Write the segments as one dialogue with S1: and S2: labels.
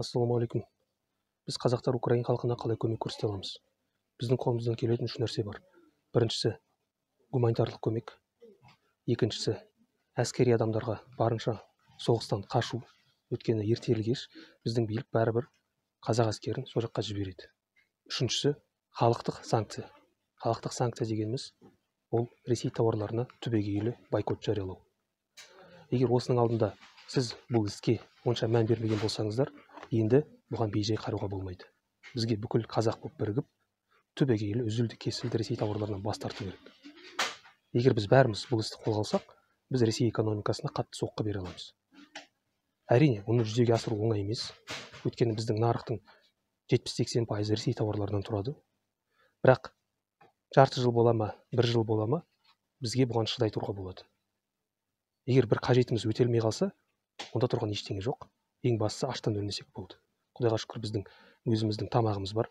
S1: Ассалаумағалейкум. Біз қазақтар украин халқына қалай көмек көрсете аламыз? Біздің қолымыздан келетін үш нәрсе бар. Біріншісі гуманитарлық көмек. Екіншісі әскери адамдарға барынша соғыстан қашу. Өйткені ертелі кеш біздің билік бәрібір қазақ әскерін сол жаққа жібереді. Үшіншісі халықтық санкция. Халықтық санкция дегеніміз ол Ресей тауарларына түбегейлі бойкот жариялау. Егер осының алдында сіз бұл іске онша мән бермеген болсаңыздар, енді бұған бейжай қарауға болмайды. Бізге бүкіл қазақ болып бірігіп, түбегейлі үзілді кесілді Ресей тауарларынан бас тарту керек. Егер біз бәріміз бұл істі қолға алсақ, біз Ресей экономикасына қатты соққы бере аламыз. Әрине, оны жүзеге асыру оңай емес. Өйткені біздің нарықтың 70-80% Ресей тауарларынан тұрады. Бірақ жарты жыл бола ма, бір жыл бола ма, бізге бұған шыдай тұруға болады. Егер бір қажетіміз өтелмей қалса, онда тұрған ештеңе жоқ. Ең бастысы аштан өлмесек болды. Құдайға шүкір, біздің өзіміздің тамағымыз бар,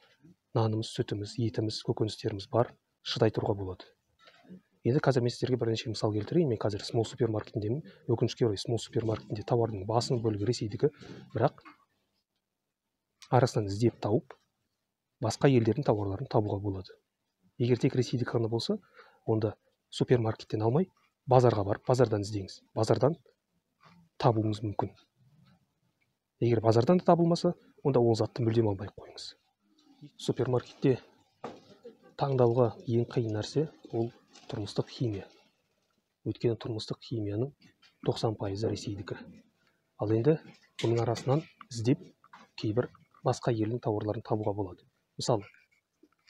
S1: нанымыз, сүтіміз, етіміз, көкөністеріміз бар, шыдай тұруға болады. Енді қазір мен сіздерге бірнеше мысал келтірейін. Мен қазір Small супермаркетіндемін. Өкінішке орай, Small супермаркетінде тауардың басым бөлігі ресейдікі, бірақ арасынан іздеп тауып, басқа елдердің тауарларын табуға болады. Егер тек ресейдікі ғана болса, онда супермаркеттен алмай, базарға барып, базардан іздеңіз. Базардан табуыңыз мүмкін. Егер базардан да табылмаса, онда ол затты мүлдем алмай қойыңыз. Супермаркетте таңдауға ең қиын нәрсе ол тұрмыстық химия. Өйткені тұрмыстық химияның 90% ресейдікі. Ал енді бұның арасынан іздеп кейбір басқа елдің тауарларын табуға болады. Мысалы,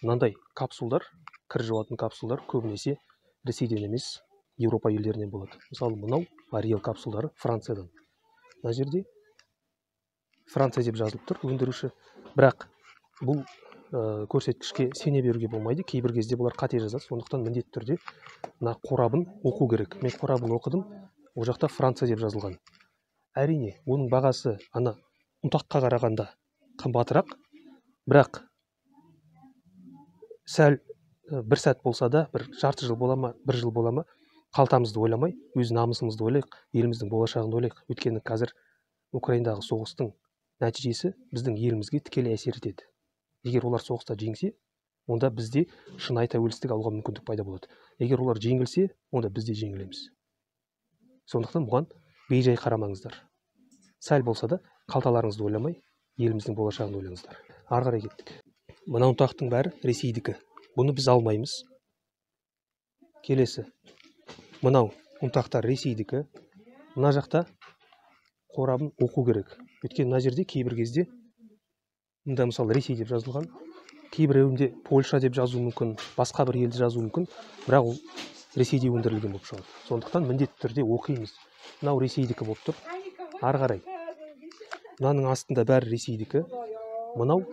S1: мынандай капсулдар, кір жуатын капсулдар көбінесе Ресейден емес, Еуропа елдерінен болады. Мысалы, мынау Ариэл капсулдары Франциядан. Мына жерде Франция деп жазылып тұр өндіруші. Бірақ бұл көрсеткішке сене беруге болмайды. Кейбір кезде бұлар қате жазады. Сондықтан міндетті түрде мына қорабын оқу керек. Мен қорабын оқыдым, ол жақта Франция деп жазылған. Әрине, оның бағасы ана ұнтаққа қарағанда қымбатырақ, бірақ сәл бір сәт болса да, бір жарты жыл бола ма, бір жыл бола ма, қалтамызды ойламай, өз намысымызды ойлайық, еліміздің болашағын ойлайық. Өйткені қазір Украинадағы соғыстың нәтижесі біздің елімізге тікелей әсер етеді. Егер олар соғыста жеңсе, онда бізде шынайы тәуелсіздік алуға мүмкіндік пайда болады. Егер олар жеңілсе, онда біз де жеңілеміз. Сондықтан бұған бейжай қарамаңыздар. Сәл болса да қалталарыңызды ойламай, еліміздің болашағын ойлаңыздар. Ары қарай кеттік. Мына ұнтақтың бәрі ресейдікі. Бұны біз алмаймыз. Келесі. Мынау ұнтақтар ресейдікі. Мына жақта қорабын оқу керек. Өйткені мына жерде кейбір кезде мында мысалы Ресей деп жазылған, кейбіреуінде Польша деп жазуы мүмкін, басқа бір елді жазуы мүмкін, бірақ ол Ресейде өндірілген болып шығады. Сондықтан міндетті түрде оқимыз. Мынау ресейдікі болып тұр. Ары қарай. Мынаның астында бәрі ресейдікі. Мынау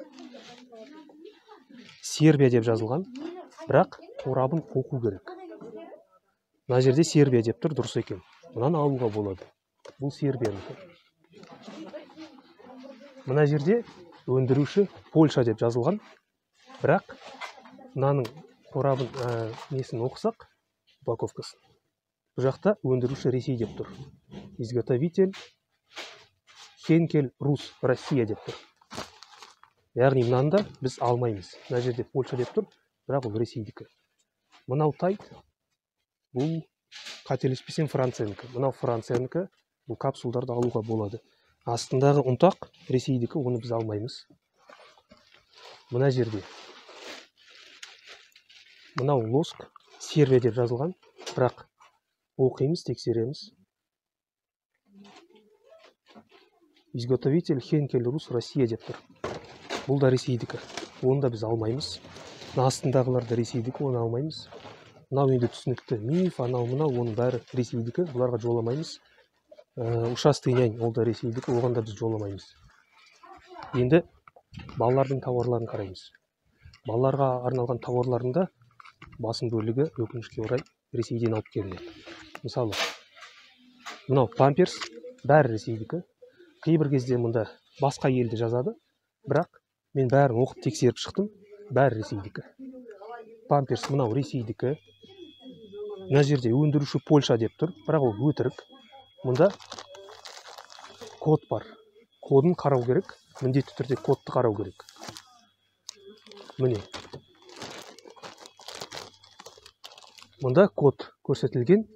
S1: Сербия деп жазылған, бірақ қорабын оқу керек. Мына жерде Сербия деп тұр, дұрыс екен. Мынаны алуға болады. Бұл Сербиянікі. Мына жерде өндіруші Польша деп жазылған, бірақ мынаның қорабын несін оқысақ, упаковкасын. Бұл жақта өндіруші Ресей деп тұр. Изготовитель Хенкель Рус, Россия деп тұр. Яғни мынаны да біз алмаймыз. Мына жерде Польша деп тұр, бірақ ол ресейдікі. Мынау Тайд, бұл қателеспесем Франциянікі. Мынау Франциянікі, бұл капсулдарды алуға болады. Астындағы ұнтақ ресейдікі, оны біз алмаймыз. Мына жерде мынау лоск Сербия деп жазылған, бірақ оқимыз, тексереміз. Изготовитель Хенкель Рус, Россия деп тұр. Бұл да ресейдікі, оны да біз алмаймыз. Мына астындағылар да ресейдікі, оны алмаймыз. Мынау енді түсінікті миф, анау мынау, оның бәрі ресейдікі, бұларға жоламаймыз. Ушастый нянь, ол да ресейдікі, оған да біз жоламаймыз. Енді балалардың тауарларын қараймыз. Балаларға арналған тауарлардың да басым бөлігі өкінішке орай Ресейден алып келінеді. Мысалы, мынау памперс, бәрі ресейдікі. Кейбір кезде мұнда басқа елді жазады, бірақ мен бәрін оқып тексеріп шықтым, бәрі ресейдікі. Памперс мынау ресейдікі. Мына жерде өндіруші Польша деп тұр, бірақ ол өтірік. Мұнда код бар. Кодын қарау керек, міндетті түрде кодты қарау керек. Міне. Мұнда код көрсетілген.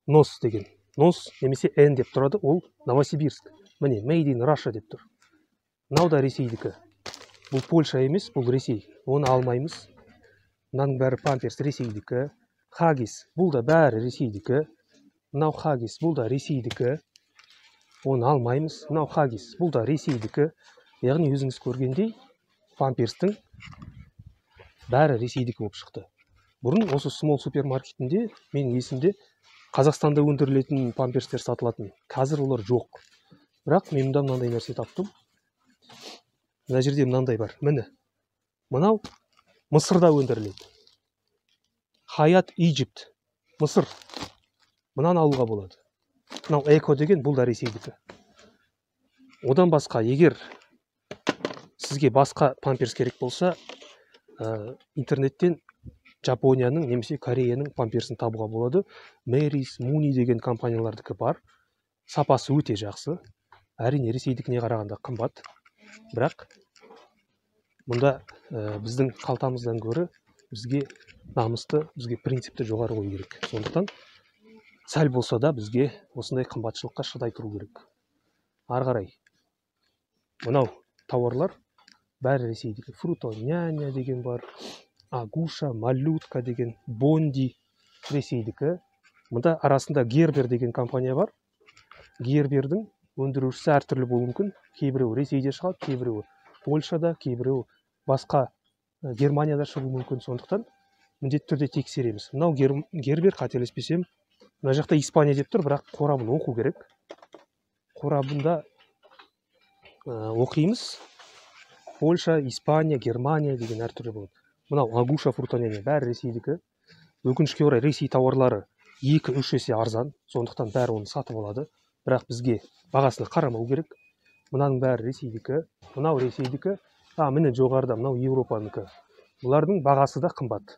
S1: Нос деген. Нос немесе Н деп тұрады, ол Новосибирск. Міне, Made in Russia деп тұр. Мынау да Ресейдікі. Бұл Польша емес, бұл Ресей. Оны алмаймыз. Мынаның бәрі памперс Ресейдікі. Хаггис, бұл да бәрі Ресейдікі. Мынау Хаггис, бұл да Ресейдікі. Оны алмаймыз. Мынау Хаггис, бұл да Ресейдікі. Яғни өзіңіз көргендей, памперстің бәрі Ресейдікі болып шықты. Бұрын осы Small супермаркетінде, менің есімде, Қазақстанда өндірілетін памперстер сатылатын. Қазір олар жоқ. Бірақ мен мұнда мынандай нәрсе таптым. Мына жерде мынандай бар. Міне. Мынау Мысырда өндіріледі. Хаят Egypt. Мысыр. Мынаны алуға болады. Мынау Эко деген, бұл да Ресейдікі. Одан басқа, егер сізге басқа памперс керек болса, интернеттен Жапонияның немесе Кореяның памперсін табуға болады. Мэрис, Муни деген компаниялардікі бар. Сапасы өте жақсы. Әрине Ресейдікіне қарағанда қымбат. Бірақ мұнда біздің қалтамыздан гөрі бізге намысты, бізге принципті жоғары қою керек. Сондықтан сәл болса да бізге осындай қымбатшылыққа шыдай тұру керек. Ары қарай мынау тауарлар бәрі Ресейдікі. Фруто няня деген бар, Агуша, Малютка деген, Бонди Ресейдікі. Мұнда арасында Гербер деген компания бар. Гербердің өндірушісі әртүрлі болуы мүмкін. Кейбіреуі Ресейде шығады, кейбіреуі Польшада, кейбіреуі басқа Германияда шығуы мүмкін. Сондықтан міндетті түрде тексереміз. Мынау Гербер, қателеспесем, мына жақта Испания деп тұр, бірақ қорабын оқу керек. Қорабында оқимыз. Польша, Испания, Германия деген әртүрлі болады. Мынау Агуша, Фрутоняня бәрі Ресейдікі. Өкінішке орай Ресей тауарлары 2-3 есе арзан, сондықтан бәрі оны сатып алады. Бірақ бізге бағасына қарамау керек. Мынаның бәрі Ресейдікі, мынау Ресейдікі. Міне жоғарыда мынау Еуропанікі. Бұлардың бағасы да қымбат.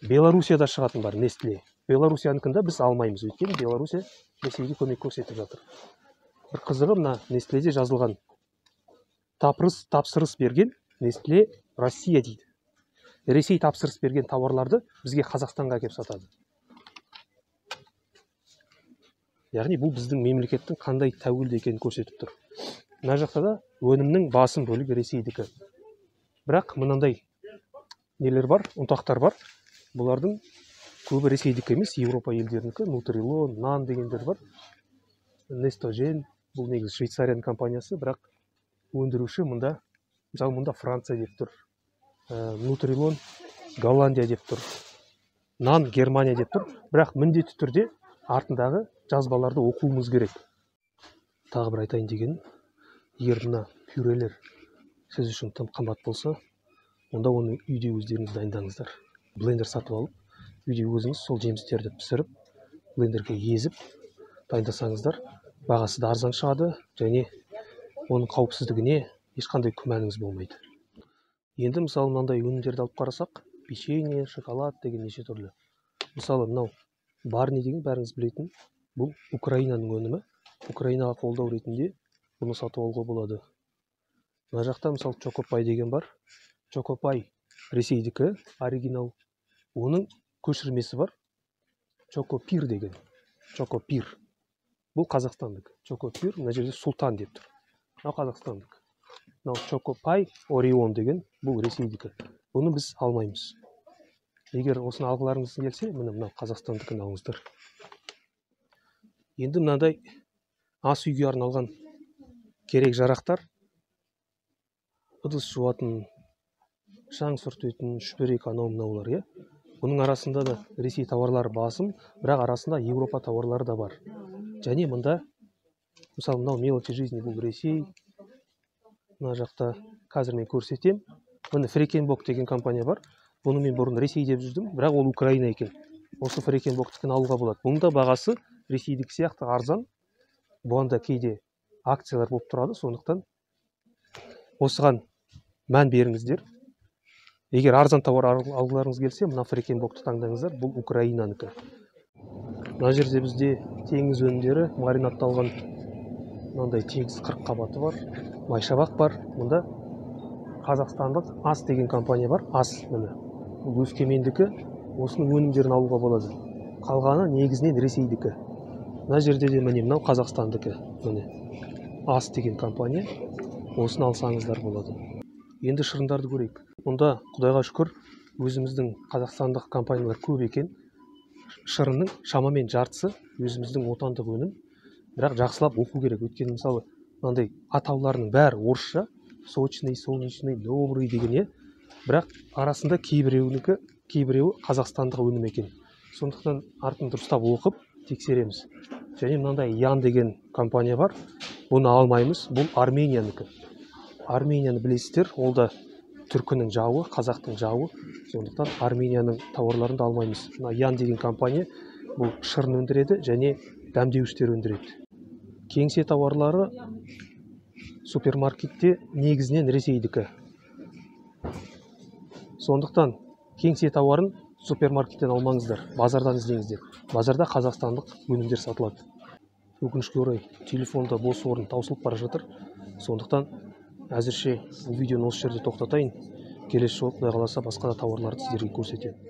S1: Белоруссияда шығатын бар Нестле. Белоруссиянікін біз алмаймыз, өйткені Белоруссия Ресейге көмек көрсетіп жатыр. Бір қызығы, мына Нестледе жазылған тапсырыс берген Нестле Россия дейді. Ресей тапсырыс берген тауарларды бізге Қазақстанға әкеп сатады. Яғни бұл біздің мемлекеттің қандай тәуелді екенін көрсетіп тұр. Мына жақта да өнімнің басым бөлігі Ресейдікі. Бірақ мынандай нелер бар, ұнтақтар бар. Бұлардың көбі Ресейдікі емес, Еуропа елдерінікі. Нутрилон, Нан дегендер бар. Нестожен, бұл негізі Швейцарияның компаниясы, бірақ өндіруші мұнда, мысалы мұнда Франция деп тұр. Нутрилон Голландия деп тұр. Нан Германия деп тұр. Бірақ міндетті түрде артындағы жазбаларды оқуымыз керек. Тағы бір айтайын дегенім, егер мына пюрелер сіз үшін тым қымбат болса, онда оны үйде өздеріңіз дайындаңыздар. Блендер сатып алып, үйде өзіңіз сол жемістерді пісіріп, блендерге езіп дайындасаңыздар, бағасы да арзан шығады және оның қауіпсіздігіне ешқандай күмәніңіз болмайды. Енді мысалы мынандай өнімдерді алып қарасақ, печенье, шоколад деген неше түрлі. Мысалы мынау Барни деген бәріңіз білетін, бұл Украинаның өнімі. Украинаға қолдау ретінде бұны сатып алуға болады. Мына жақта мысалы Чокопай деген бар. Чокопай Ресейдікі, оригинал. Оның көшірмесі бар. Чокопир деген. Чокопир. Бұл Қазақстандікі. Чокопир мына жерде Сұлтан деп тұр. Мынау Қазақстандікі. Мынау Чокопай Орион деген, бұл Ресейдікі. Бұны біз алмаймыз. Егер осыны алғыларыңыз келсе, міне мынау Қазақстандікін алыңыздар. Енді мынандай ас үйге арналған керек жарақтар, ыдыс жуатын, шаң сүртетін, шүберек, анау мынаулар, иә. Бұның арасында да Ресей тауарлары басым, бірақ арасында Еуропа тауарлары да бар. Және мында, мысалы, мынау мелочи жизни, бұл Ресей. Мына жақта қазір мен көрсетем. Міне Фрекенбок деген компания бар. Бұны мен бұрын Ресей деп жүрдім, бірақ ол Украина екен. Осы Фрекенбоктікін алуға болады. Бұның да бағасы Ресейдікі сияқты арзан. Бұған да кейде акциялар болып тұрады, сондықтан осыған мән беріңіздер. Егер арзан тауар алғыларыңыз келсе, мына Фрекенбокты таңдаңыздар, бұл Украинанікі. Мына жерде бізде теңіз өнімдері, маринадталған Мынандай тегіс 40 қабаты бар, майшабақ бар. Мұнда қазақстандық Ас деген компания бар. Ас, міне. Бұл Өскемендікі, осының өнімдерін алуға болады. Қалғаны негізінен Ресейдікі. Мына жерде де міне мынау Қазақстандікі. Міне. Ас деген компания. Осыны алсаңыздар болады. Енді шырындарды көрейік. Мұнда құдайға шүкір өзіміздің қазақстандық компаниялар көп екен. Шырынның шамамен жартысы өзіміздің отандық өнім. Бірақ жақсылап оқу керек. Өйткені мысалы мынандай атауларының бәрі орысша, сочный, солнечный, добрый деген, иә. Бірақ арасында кейбіреуі қазақстандық өнім екен. Сондықтан артын дұрыстап оқып тексереміз. Және мынандай Ян деген компания бар. Бұны алмаймыз. Бұл Армениянікі. Арменияны білесіздер, ол да түркінің жауы, қазақтың жауы. Сондықтан Арменияның тауарларын да алмаймыз. Мына Ян деген компания бұл шырын өндіреді және дәмдеуіштер өндіреді. Кеңсе тауарлары супермаркетте негізінен Ресейдікі. Сондықтан кеңсе тауарын супермаркеттен алмаңыздар, базардан іздеңіздер. Базарда қазақстандық өнімдер сатылады. Өкінішке орай, телефонда бос орын таусылып бара жатыр. Сондықтан әзірше бұл видеоны осы жерде тоқтатайын. Келесі жолы, құдай қаласа, басқа да тауарларды сіздерге көрсетемін.